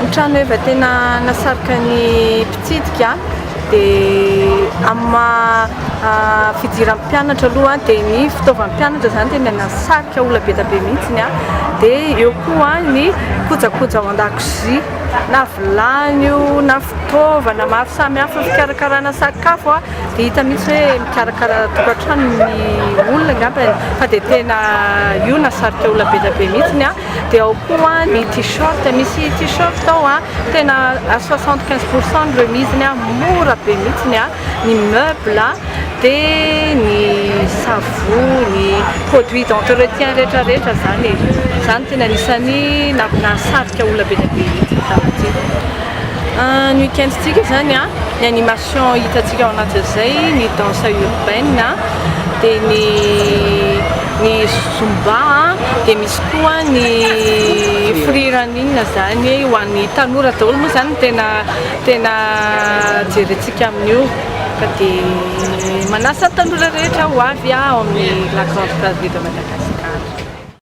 Ny trano heva tena nasarika ny mpitsidika dia amin'ny maha fidiran'ny mpianatra aloha dia ny fitaovan'ny mpianatra izany tena nasarika olona be dia be mihitsy dia eo koa ny kojakoja ao an-dakozia na vilany io na fitaovana maro samihafa fikarakarana sakafo dia hita mihitsy hoe mikarakara tokantrano ny olona angambany fa dia tena io nasarika olona be dia be mihitsy. Dia ao koa ny t-shirt, misy t-shirt ao tena à 75% ny remise-ny, mora be mihitsy, ny meuble dia ny savony, produit d'entretien rehetra rehetra izany e, izany tena anisan'ny nahasarika olona be dia be mihitsy tamin'ity. Ny week-end-tsika izany ny animation hitantsika ao anatin'izay ny danse urbaine dia ny ny zumba dia misy koa ny free running izany ho an'ny tanora daholo moa izany no tena tena jerentsika amin'io ka dia manasa ny tanora rehetra ho avy ao amin'ny la grande braderie de Madagascar.